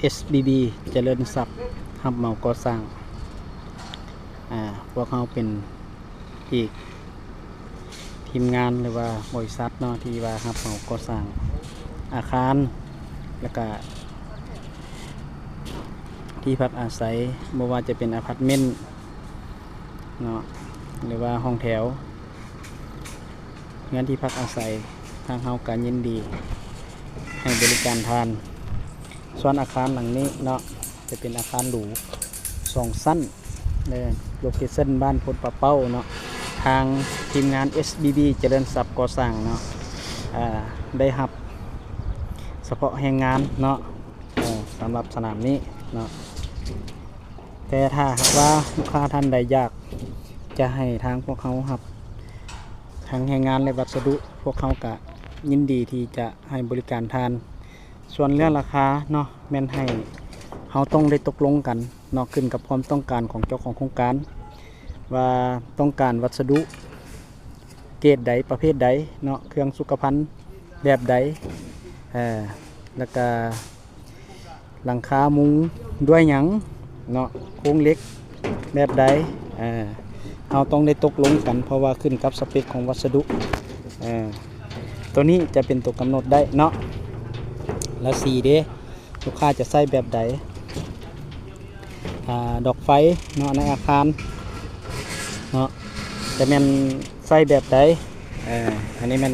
ເອສບີບີ ຈະເລີນຊັບ ຮັບເໝົາກໍ່ສ້າງ. ອາ ພວກເຮົາເປັນອີກທີມງານ ຫຼືວ່າບໍລິສັດເນາະ ທີ່ວ່າຮັບເໝົາກໍ່ສ້າງອາຄານ ແລ້ວກະທີ່ພັກອາໄສ ບໍ່ວ່າຈະເປັນອາພາດເມັນເນາະ ຫຼືວ່າຫ້ອງແຖວ ເຮືອນທີ່ພັກອາໄສ ທາງເຮົາກະຍິນດີໃຫ້ບໍລິການທ່ານ. ສ່ວນອາຄານຫຼັງນີ້ເນາະ ຈະເປັນອາຄານຫຼູສອງຊັ້ນເດີ ໂລເຄຊັນບ້ານໂພນປາເປົ້າເນາະ. ທາງທີມງານ ເອສບີບີ ຈະເລີນຊັບກໍ່ສ້າງເນາະ ອາ ໄດ້ຮັບສະເພາະແຮງງານເນາະ ເອີ ສຳລັບສະໜາມນີ້ເນາະ. ແຕ່ຖ້າຫາກວ່າລູກຄ້າທ່ານໃດຢາກຈະໃຫ້ທາງພວກເຮົາຮັບທັງແຮງງານ ແລະ ວັດສະດຸ ພວກເຮົາກະຍິນດີທີ່ຈະໃຫ້ບໍລິການທ່ານ. ສ່ວນເລື່ອງລາຄາເນາະ ແມ່ນໃຫ້ເຮົາຕ້ອງໄດ້ຕົກລົງກັນເນາະ ຂຶ້ນກັບຄວາມຕ້ອງການຂອງເຈົ້າຂອງໂຄງການ ວ່າຕ້ອງການວັດສະດຸເກຣດໃດ ປະເພດໃດເນາະ ເຄື່ອງສຸຂະພັນແບບໃດ ເອີ ແລ້ວກະ ຫຼັງຄາມຸງດ້ວຍຫຍັງເນາະ ໂຄງເຫຼັກແບບໃດ ເອີ ເຮົາຕ້ອງໄດ້ຕົກລົງກັນ ເພາະວ່າຂຶ້ນກັບສະເປັກຂອງວັດສະດຸ ເອີ ໂຕນີ້ຈະເປັນໂຕກຳນົດໄດ້ເນາະ. ແລ້ວສີເດ ລູກຄ້າຈະໃຊ້ແບບໃດ ອາ ດອກໄຟເນາະ ໃນອາຄານເນາະ ຈະແມ່ນໃຊ້ແບບໃດ ເອີ ອັນນີ້ແມ່ນ